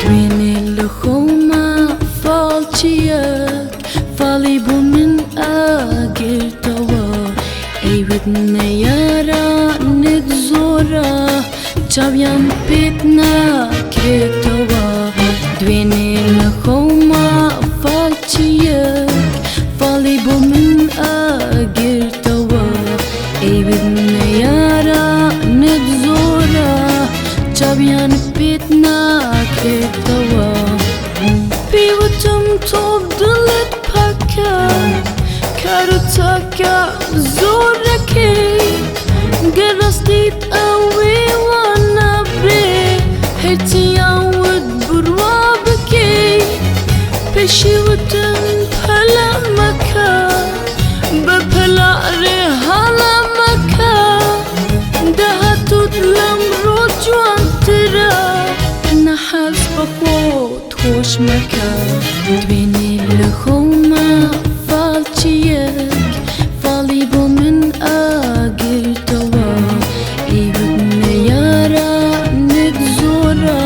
دوێنێ لە خۆما فاڵچییەک فاڵی بۆ من ئاگرتەوە، ئەیوت نەیارانت زۆرە چاویان پێت ناکرێتەوە. دوێنێ لە خۆما فاڵچییەک فاڵی بۆ من ئاگرتەوە، ئەیوت نەیارانت زۆرە چاویان پێت ناکرێتەوە. پێوتم تۆ دڵت پاکە، کار و تاکە زۆرەکەی، گەر ڕاستیت ئەوێ وا نابێ، هەرچیان وت بڕوا بکەی. پێشی وتم پەلە مەکە، بە پەلارێ هەڵە مەکە، داهاتووت لەمڕۆ جوانترە، نەحەز بە خۆت خۆش مەکە. دوێنێ لە خۆما فاڵچییەک فاڵی بۆ من ئاگرتەوە، ئەیوت نەیارانت زۆرە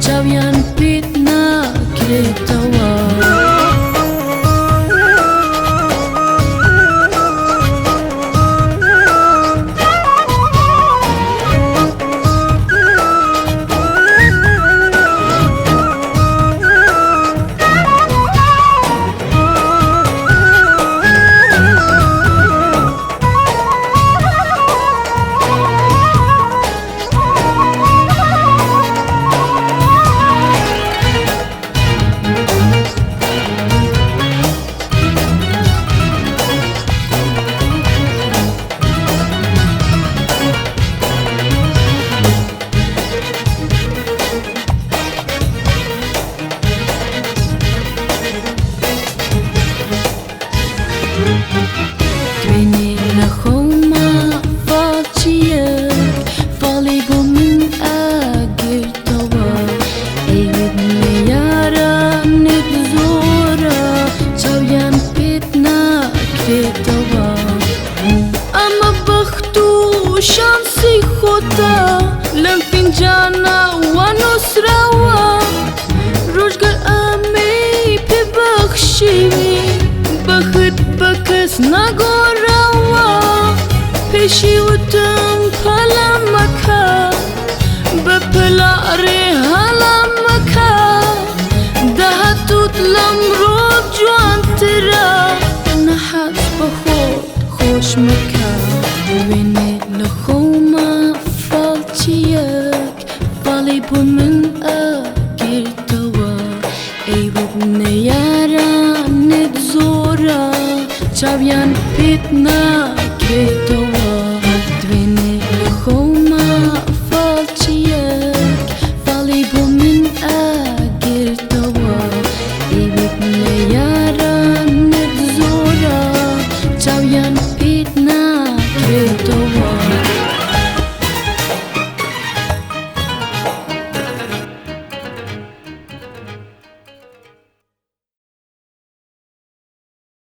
چاویان پێت ناکرێتەوە. دوێنێ لە خۆما فاڵچییەک فاڵی بۆ من ئاگرتەوە، ئەیوت نەیارانت زۆرە چاویان پێت ناکرێتەوە. ئەمە بەخت و شانسی خۆتە، لەم فینجانە وا نووسراوە، ڕۆژگار ئەمەی پێ بەخشیوی، بەخت بە کەس ناگۆڕاوە. پێشی وتم پەلە مەکە، بە پەلارێ هەڵە مەکە، داهاتووت لەمڕۆ جوانترە، نەحەز بە خۆت خۆش مەکە.